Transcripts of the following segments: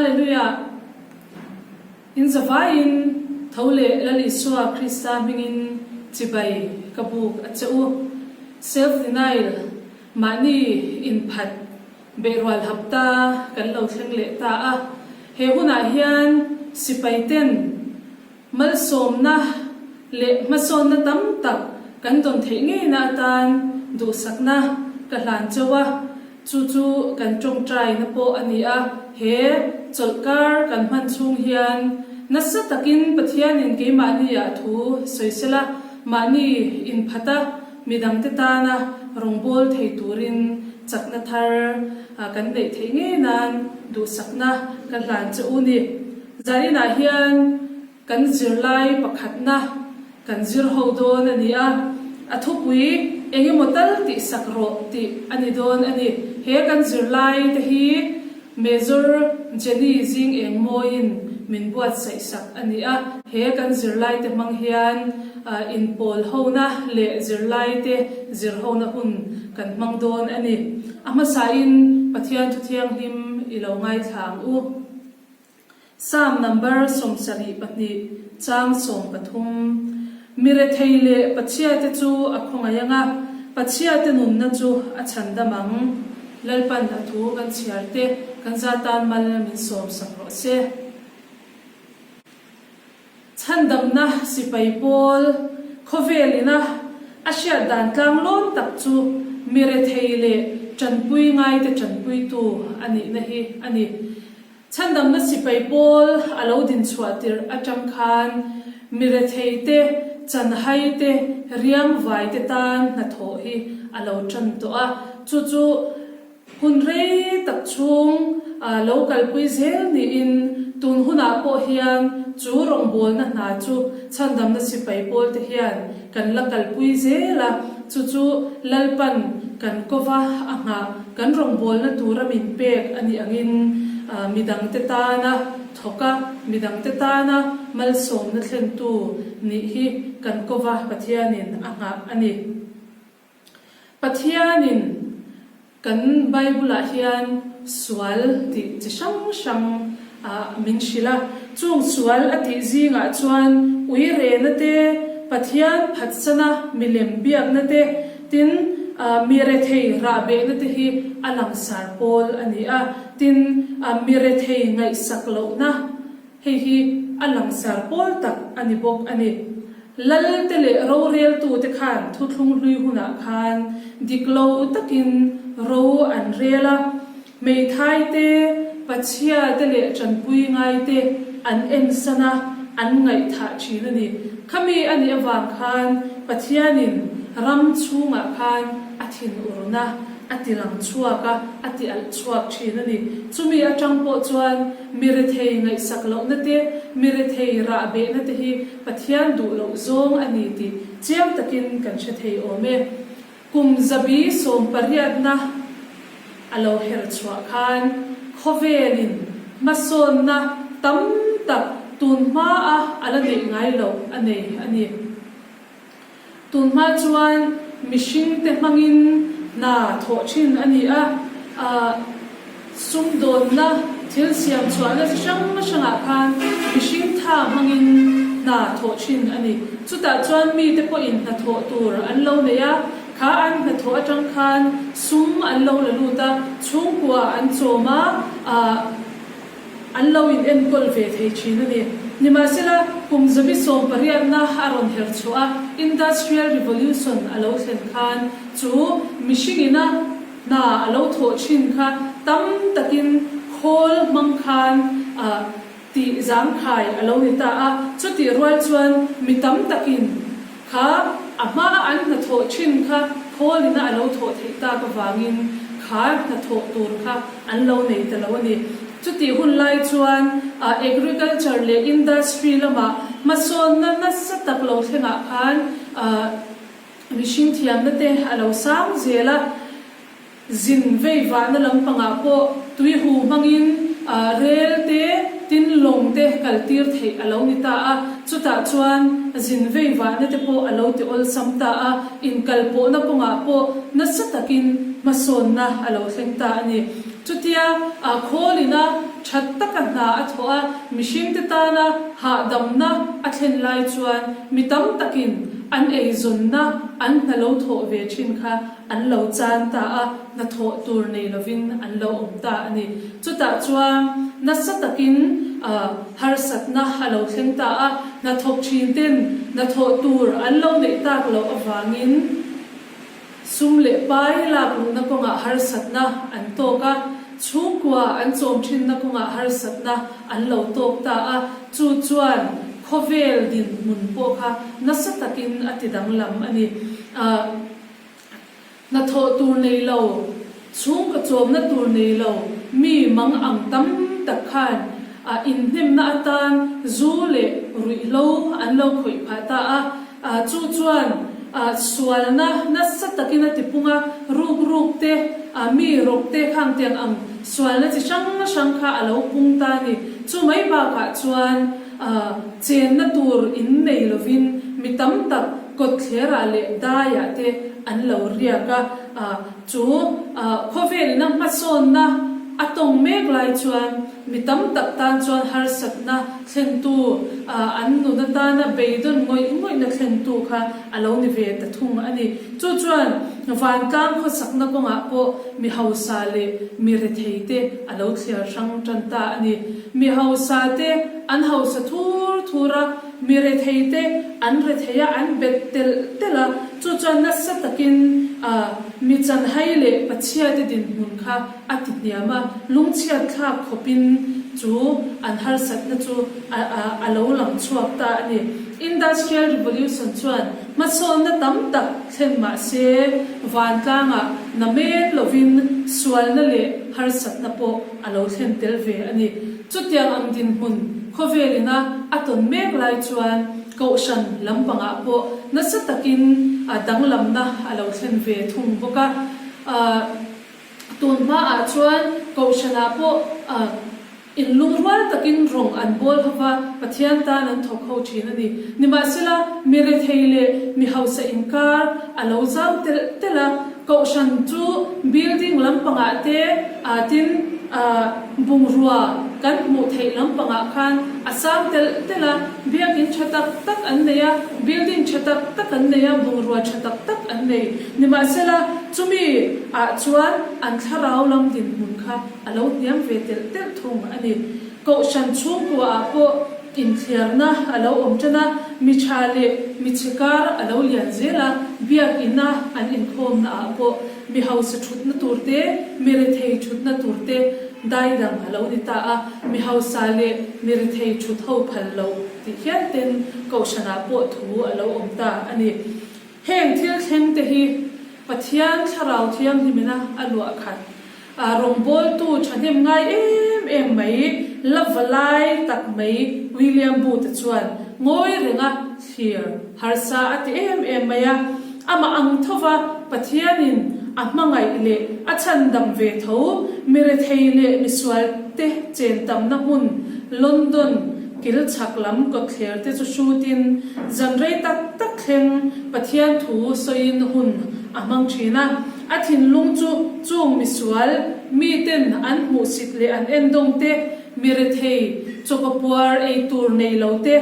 Halleluiah! In zavaiin tho leh Lal Isua Krista hmingin chibai ka buk a che u. Self-denial, mahni inphat, beihrual hapta kan lo thleng leh ta a. He hunah hian sipaiten Malsawmna leh hmasawnna tam tak kan dawn theih ngeina atan duhsakna ka hlan chauh a, chu chu kan tawngtaina pawh a ni a. He chawlhkar kan hman chhung hian nasa takin Pathianin keimahniah thu sawi sela, mahni inphata midangte tana rawngbâwl thei turin chakna thar kan neih theih ngei nan duhsakna ka hlan che u ni. Zaninah hian kan zirlai pakhatna kan zir ho dawn a ni a, a thupui eng emaw tal tih sak rawh tih a ni dawn a ni. He kan zirlai te hi Major Jenny zing eng mawiin min buatsaih sak a ni a, he kan zirlai te hmang hian inpawl hona leh zirlai te zir hona hun kan hmang dawn a ni. A hmasain Pathian thu thianghlim i lo ngaithla ang u. Psalm number 72 chang 13, Mi rethei leh Pathiate chu a khawngaih ang a, Pathiate nunna chu a chhandam ang. Lalpan a thu kan chhiar te kan za tan mal min sawm sak rawh se. Chhandamna sipai pawl khawvel ina a hriat dan tlanglawm tak chu mi rethei leh tanpui ngaite tanpuitu a nihna hi a ni. Chhandamna sipai pawl a lo din chhuah tirh atang khan mi rethei te, chanhai te, riangvai te tan hnathawh hi a lo tan tawh a. Chu chu hun rei tak chhung lo kalpui zel niin tun hunah pawh hian chu rawngbawlna hna chu chhandamna sipai pawl te hian kan la kalpui zel a, chu chu Lalpan kan kova a nghah kan rawngbawlna tura min pek a nih angin midangte tana thawk a, midangte tana malsawmna thlentu nih hi kan kova Pathianin a nghah a ni. Pathianin kan Bible-ah hian sual tih chi hrang hrang min hrilh a. Chung sual a tih zingah chuan uirena te, Pathian phatsana milem biakna te, tin, mi rethei rahbehna te hi a langsar pawl a ni a. Tin, mi rethei ngaihsak lohna Hei hi a langsar pawl tak a ni bawk a ni. Lalte leh roreltute khan thuthlung hlui hunah khan dik lo takin ro an rel a, hmeithai te, pachhia te leh tanpui ngai te an ensan a, an ngaihthah thin a ni. Khami a nih avang khan Pathianin ram chhungah khan a thinurna a ti lang chhuak a, a ti alh chhuak thin a ni. Chumi atang pawh chuan mi rethei ngaihsak lohna te, mi rethei rah behna te hi Pathian duh loh zawng a ni tih chiang takin kan hre thei awm e. Kum zabi sawmpariatna a lo her chhuah khan khawvelin hmasawnna tam tak tun hmaa a la neih ngai loh a nei a ni. Tunhma chuan mihringte hmangin hna thawh thin a ni a, sumdawnna thil siam chhuahna chi hrang hrangah khan mihring tha hmangin hna thawh thin a ni. Chutah chuan mite pawhin hna thawh tur an lo nei a, kha an hnathawh atang khan sum an lo la lut a, chhungkua an chawm a, An lo in enkawl ve thei thin a ni. Nimahsela, kum 18na a rawn her chhuah a, Industrial Revolution a lo thlen khan chu mihring ina hna a lo thawh thin kha tam takin khawl hmang khan tih zangkhai a lo ni ta a. Chutih rual chuan mi tam takin Kha a hma an hnathawh thin kha khawl ina a lo thawh theih tak avangin kha hnathawh tur kha an lo nei ta lo a ni. Chutih hun lai chuan agriculture leh industry lama hmasawnna nasa tak lo thlengah khan mihring thiamna te a lo sang zel a. Zin vei vahna lampangah pawh tui hu hmangin rel te, tin lawng te kal tir theih a lo ni ta a, chutah chuan zin vei vahna te pawh a lo ti awlsam ta a, inkal pawhna kawngah pawh nasa takin hmasawnna a lo thleng ta a ni. Chutia khawl ina Ṭhat taka hna a thawh a, mihringte tana hahdamna a thlen lai chuan mi tam takin an eizawnna an hna lo thawh ve ṭhin kha an lo chan ta a, hnathawh tur nei lovin an lo awm ta a ni. Chutah chuan nasa takin harsatna a lo thleng ta a, hnathawk ṭhin ten hnathawh tur an lo neih tak loh avangin, Sum leh pai lak luhna kawngah harsatna an tawk a, chhungkua an chawm thinna kawngah harsatna an lo tawk ta a, chu chuan khawvel dinhmun pawh kha nasa takin a ti danglam a ni. Hnathawh tur nei lo, chhungkaw chawmna tur nei lo mi mang ang tam tak khan inhnemna atan zu leh ruihhlo an lo khawih phah ta a, Chu chuan sualna nasa takin a tipung a, ruk ruk te, mi rawk te khang tiang ang sualna chi hrang hrang kha a lo pung ta a ni. Chu mai bakah chuan chenna tur in nei lovin mi tam tak kawtthlerah leh daiah te an lo riak a. Chu khawvelina hmasawnna a tawng mek lai chuan mi tam tak tan chuan harsatna thlentu, an nun atana beidawn ngawih ngawihna thlentu kha a lo ni ve ta thung a ni. Chu chuan vantlang khawsakna kawngah pawh mi hausa leh mi rethei te a lo thliar hrang tan ta a ni. Mi hausa te an hausa thur thur a, mi rethei te an rethei a, an bet telh telh a, chu chuan nasa takin mi chanhai leh Pathiate dinhmun kha a ti hniam a, lungchhiat thlak khawpin chu an harsatna chu a lo lang chhuak ta a ni. Industrial Revolution chuan hmasawnna tam tak thlen mah se, vantlangah na men lovin sualna leh harsatna pawh a lo thlen tel ve a ni. Chutiang ang dinhmun khawvelina a tawn mek lai chuan kohhran lampangah pawh nasa takin danglamna a lo thlen ve thung bawk a. Tun hmaah chuan Kohhranah pawh inlungrual takin rawng an bawl ho va, Pathian tan an thawk ho thin a ni. Nimahsela, mi rethei leh mi hausa inkar a lo zau telh telh a, Kohhran chu building lampangah te tin bungrua kan hmuh theih lampangah khan a sang telh telh a, biakin tha tak tak an nei a, building tha tak tak an nei a, bungrua tha tak tak an nei. Nimahsela, chumi ah chuan an thlarau lam dinhmun kha a lo hniam ve telh telh thung a ni. Kohhran chhungkua ah pawh inthliarna a lo awm tan a, mi tha leh mi chhe kar a lo lian zel a, biakina an inkhawmna ah pawh mi hausa thutna tur te, mi rethei thutna tur te daidang a lo ni ta a, mi hausa leh mi rethei thut ho phal loh tih hian ten kohhran ah pawh thu a lo awm ta a ni. Heng thil thleng te hi Pathian Thlarau Thianghlimina a luah khat a rawngbawltu thahnem ngai em em mai la va lai tak mai William Booth-a chuan ngawi renga thlir harsa a ti em em mai a. Amah ang thova Pathianin a hmangaih leh a chhandam ve tho mi rethei leh misual te chen tamna hmun London Kil chhak lam kawtthler te chu hrutin zan rei tak tak thleng Pathian thu sawiin hun a hmang thin a. A thinlung chu chung misual miten an hmuhsit leh an endawng te, mi rethei, chawkapuar ei tur nei lo te,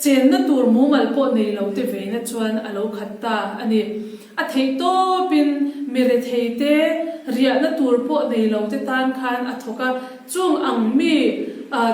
chenna tur mumal pawh nei lo te veina chuan a lo khat ta a ni. A theih tawpin mi rethei te, riahna tur pawh nei lo te tan khan a thawk a. Chung ang mi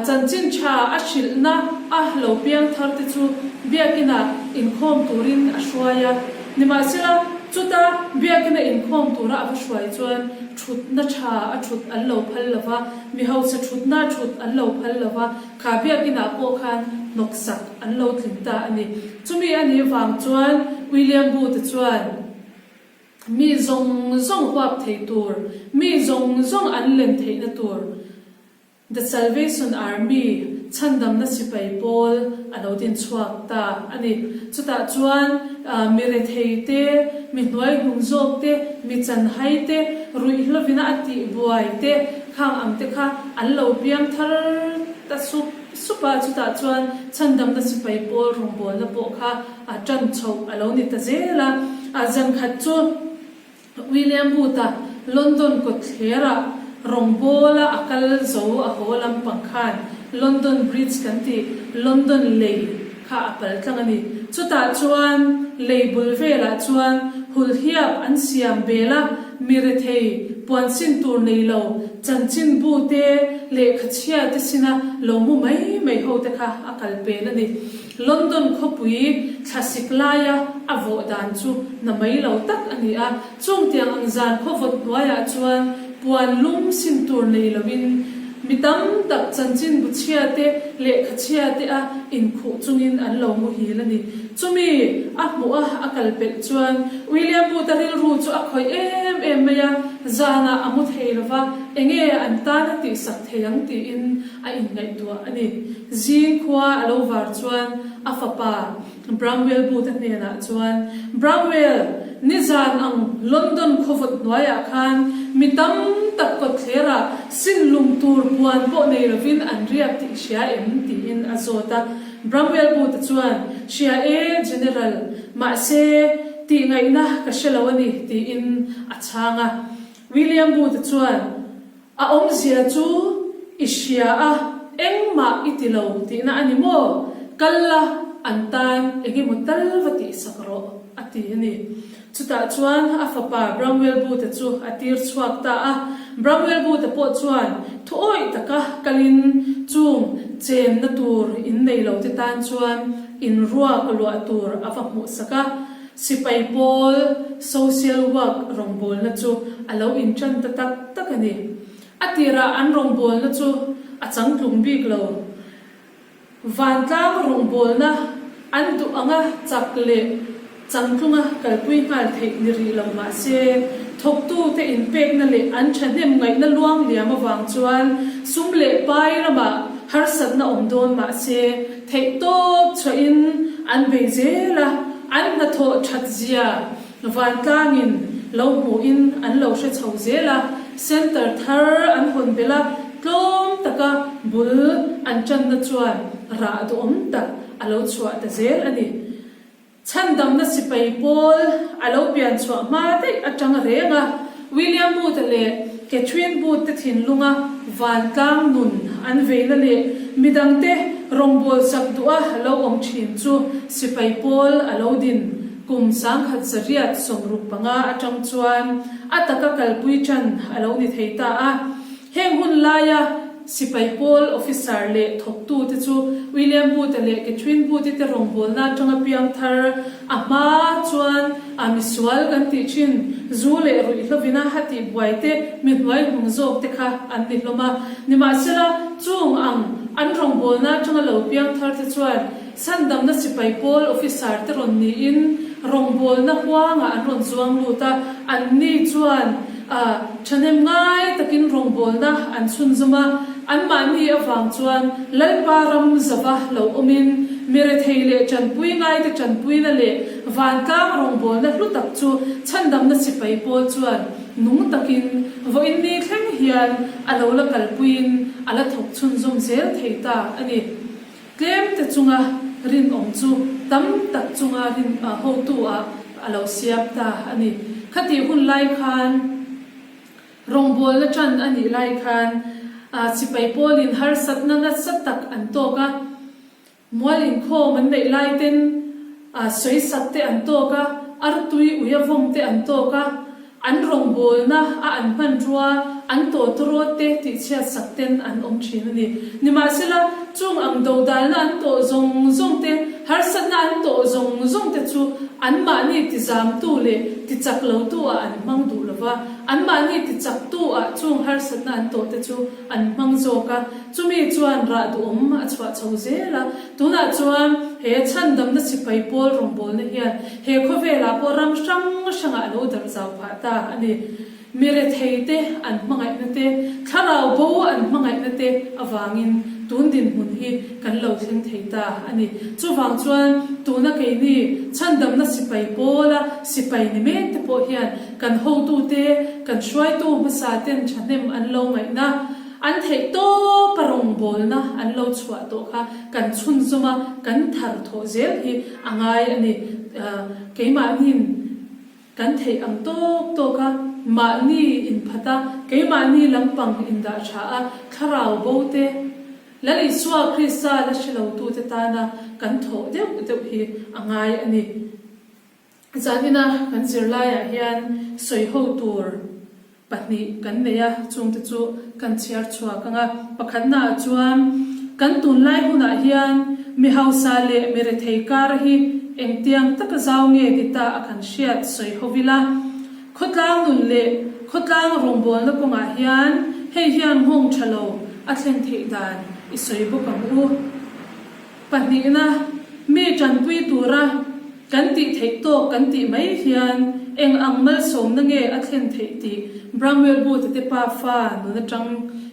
chanchin tha a hrilhna a lo piang thar te chu Biakina inkhawm turin a hruai a. Nimahsela, chuta Biakina inkhawm tura a va hruai chuan thutna tha a thut an lo phal lo va, mi hausa thutna thut an lo phal lo va, kha Biakinah pawh khan hnawksak an lo tling ta a ni. Chumi a nih vang chuan William Booth-a chuan, Mi zawng zawng huap thei tur, mi zawng zawng an len theihna tur The Salvation Army, Chhandamna Sipai Pawl, a lo din chhuak ta a ni. Chutah chuan mi rethei te, mi hnuaihnung zawk te, mi chanhai te, ruihhlovina a tihbuai te khang ang te kha an lo piang thar ta sup sup a, chutah chuan Chhandamna Sipai Pawl rawngbawlna pawh kha A ṭan chhoh a lo ni ta zel a. A zan khat chu William Booth-a London kawtthlerah Rawngbawla a kal zo a haw lampang khan London Bridge kan tih London lei kha a pal tlang a ni. Chutah chuan lei bul velah chuan hulhiap an siam bel a, mi rethei puan sin tur nei lo chanchinbu te lehkha chhia te sina lo mu mai mai ho te kha a kal pel a ni. London khawpui thlasik laia a vawh dan chu na mai lo tak a ni a, chung tiang ang zan khawvawt hnuaiah chuan puan lum sin tur nei loin mi tam tak chanchinbu chhia te lehkha chhia te a inkhuh chungin an lo muhil a ni. Chumi a hmuh a a kal pelh chuan William Booth-a rilru chu a khawih em em mai a, zanah a mu thei lo va, enge an tan a tihsak thei ang tiin a inngaihtuah a ni. Zing khua a lo var chuan a fapa Bramwell Booth-a hnenah chuan, Bramwell, nizan ang London khawvawt hnuaiah khan mi tam tak kawtthlerah sin lum tur puan pawh nei lovin an riak tih i hria em? tiin a zawt a. Bramwell Booth-a chuan, Hria e, General, mahse, tih ngaihna ka hre lo a ni, tiin a chhang a. William Booth-a chuan, A awmzia chu i hria a, engmah i ti lo tihna a ni maw? Kal la, an tan eng emaw tal va tihsak rawh, a ti a ni. Chutah chuan a fapa Bramwell Booth-a chu a tir chhuak ta a. Bramwell Booth-a pawh chuan thu awih taka kalin chung chenna tur in nei lo te tan chuan in ruak luah tur a va hmuhsak a. Sipai pawl social work rawngbawlna chu a lo inṭan ta tak tak a ni. A tirah an rawngbawlna chu a changtlung bik lo. Vantlang rawngbawlna an duh anga chak leh changtlunga kalpui nghal theih ni rih lo mah se, thawktute inpekna leh an ṭhahnem ngaihna luang liam avang chuan sum leh pai lamah harsatna awm dawn mah se, Theihtawp chhuahin an bei zel a, an hnathawh that zia vantlangin lo hmuhin an lo hre chho zel a, centre thar an hawn belh a, tlawm taka bul an tanna chuan rah duhawm tak a lo chhuah ta zel a ni. Chhandamna sipai pawl a lo pian chhuah hma daih atang reng a, William Booth-a leh Catherine Booth te thinlunga vantlang nun an veina leh midangte rawngbawlsak duha lo awm thin chu sipai pawl a lo din kum 1965 atang chuan a taka kalpui tan a lo ni thei ta a. Heng hun laia sipai pawl officer leh thawktute chu William Booth-a leh Catherine Booth-i te rawngbawlna atanga piang thar a hma chuan a misual kan tih thin zu leh ruihhlovina a tih buai te mi hnuai hnung zawk te kha an ni hlawm a. Nimahsela, chung ang an rawngbawlna atanga lo piang thar te chuan Chhandamna sipai pawl officer te rawn niin rawngbawlna huangah an rawn zuang lut a, anni chuan thahnem ngai takin rawngbawlna an chhunzawm a, anmahni avang chuan Lalpa ram zava lo awmin mi rethei leh tanpui ngaite tanpuina leh vantlang rawngbawlna hlu tak chu chhandamna sipai pawl chuan nung takin vawiin ni thleng hian a lo la kalpuiin a la thawk chhunzawm zel thei ta a ni. Tlem te chunga rinawm chu tam tak chunga rin hotu ah a lo siam ta a ni. Khatih hun lai khan rawngbawlna tan a nih lai khan sipai pawlin harsatna nasa tak an tawk a, mual inkhawm an neih lai ten sawisak te an tawk a, artui uia vawm te an tawk a, An rawngbawlna a an hmanrua, an tawtawrawt te tihchhiat sak ten an awm thin a ni. Nimahsela, chung ang dodalna an tawh zawng zawng te, harsatna an tawh zawng zawng te chu anmahni tizamtu leh tichak lotu ah an hmang duh lo va, anmahni tichaktu ah chung harsatna an tawh te chu an hmang zawk a, chumi chuan rah duhawm a chhuah chho zel a. Tunah chuan he chhandamna sipai pawl rawngbawlna hian He khawvelah pawh ram hrang hrangah a lo darh zau phah ta a ni. Mi retheite an hmangaihna te, thlarau bo an hmangaihna te avangin tun dinhmun hi kan lo thleng thei ta a ni. Chuvang chuan tuna keini chhandamna sipai pawla sipai ni mek te pawh hian kan hotute, kan hruaitu hmasa ten thahnem an lo ngaihna, an theih tawpa rawngbawlna an lo chhuah tawh kha kan chhunzawm a, kan thar thawh zel hi A ngai a ni. Keimahni'n kan theih ang tawk tawk a. mahni inphat a, keimahni lampang indah tha a, thlarau bo te, Lal Isua Krista la hre lotute tana kan thawh deuh deuh hi a ngai a ni. Zanina kan zirlaiah hian sawiho tur pahnih kan nei a, chungte chu kan chhiar chhuak ang a. Pakhatnaah chuan kan tunlai hunah hian mi hausa leh mi rethei kar hi engtiang taka zau nge ni ta a kan hriat sawi ho ila. Khawtlang nun leh khawtlang rawngbawlna kawngah hian hei hian nghawng tha lo a thlen theih dan i sawi bawk ang u. Pahnihna, mi tanpui tura kan tih theih tawk kan tih mai hian eng ang malsawmna nge a thlen theih tih Bramwell Booth-a te pa fa nun atang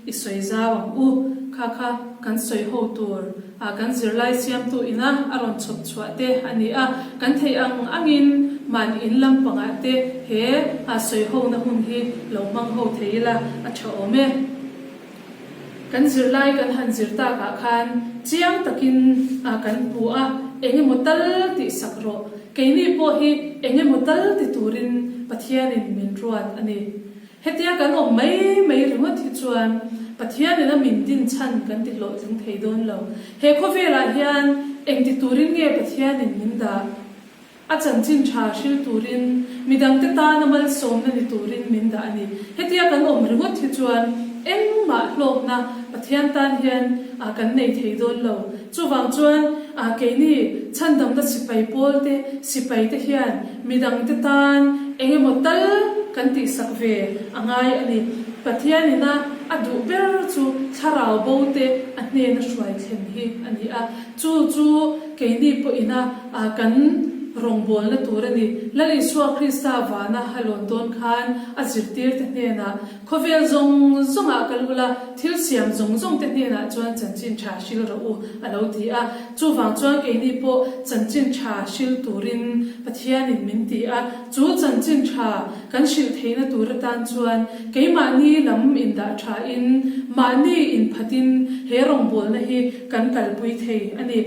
i sawi zau ang u. Kha kha kan sawi ho tur a kan zirlai siamtu ina a rawn chhawp chhuah te a ni a, kan theih ang angin mahni in lampangah te he a sawi hona hun hi lo hmang ho thei ila a tha awm e. Kan zirlai kan han zir takah khan chiang takin kan hmu a, eng emaw tal tih sak rawh, keini pawh hi eng emaw tal ti turin Pathianin min ruat a ni. Hetia kan awm mai mai ringawt hi chuan Pathianin a min din chhan kan ti hlawhtling thei dawn lo. He khawvelah hian eng ti turin nge Pathianin min dah? A chanchin tha hril turin, midangte tana malsawmna ni turin min dah a ni. Hetia kan awm ringawt hi chuan engmah hlawkna Pathian tan hian kan nei thei dawn lo. Chuvang chuan keini chhandamna sipai pawlte, sipaite hian midangte tan eng emaw tal kan tihsak ve a ngai a ni. Pathianina a duh ber chu thlarau bote a hnena hruai thlen hi a ni a. Chu chu keini pawhina kan rawngbawlna tur a ni. Lal Isua Krista vana a lawn dawn khan a zirtirte hnenah, Khawvel zawng zawngah kal ula, thil siam zawng zawngte hnenah chuan chanchin tha hril rawh u, a lo ti a. Chuvang chuan keini pawh chanchin tha hril turin Pathianin min ti a. Chu chanchin tha kan hrilh theihna tur atan chuan keimahni lam indah thain, mahni inphatin he rawngbawlna hi kan kalpui thei a ni.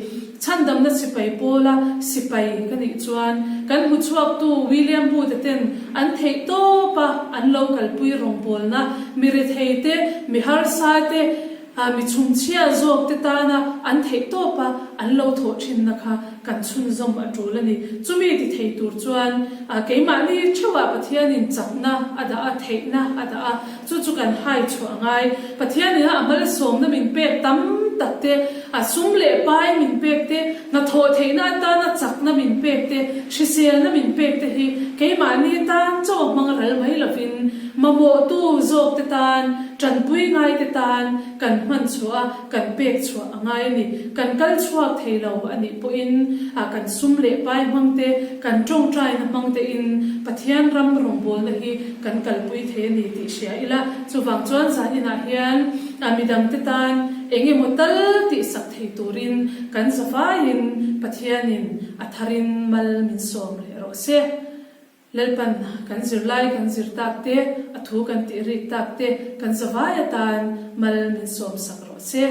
Chhandamna sipai pawla sipai ka nih chuan kan hmuchhuaktu William Booth-a ten an theih tawpa an lo kalpui rawngbawlna mi rethei te, mi harsa te, mi chhumchhia zawk te tana an theih tawpa an lo thawh thinna kha kan chhunzawm a tul a ni. Chumi ti thei tur chuan keimahni theuhah Pathianin chakna a dah a, theihna a dah a, Chu chu kan hai chhuah a ngai. Pathian ina a malsawmna min pek tam tak te, a sum leh pai min pek te, hnathawh theihna atana chakna min pek te, hriselna min pek te hi keimahni tan chaw hmang ral mai lovin mamawhtu zawk te tan, tanpui ngai te tan kan hman chhuah a, kan pek chhuah a ngai a ni. Kan kal chhuak thei lo a nih pawhin kan sum leh pai hmang te, kan tawngtaina hmang tein Pathian ram rawngbawlna hi kan kalpui thei a ni tih hria ila. Chuvang chuan zan inah hian midangte tan eng emaw tal tihsak thei turin kan zavaiin Pathianin a tharin mal min sawm leh rawh se. Lalpan kan zirlai kan zir tak te, a thu kan tih rik tak te kan zavai atan mal min sawmsak rawh se.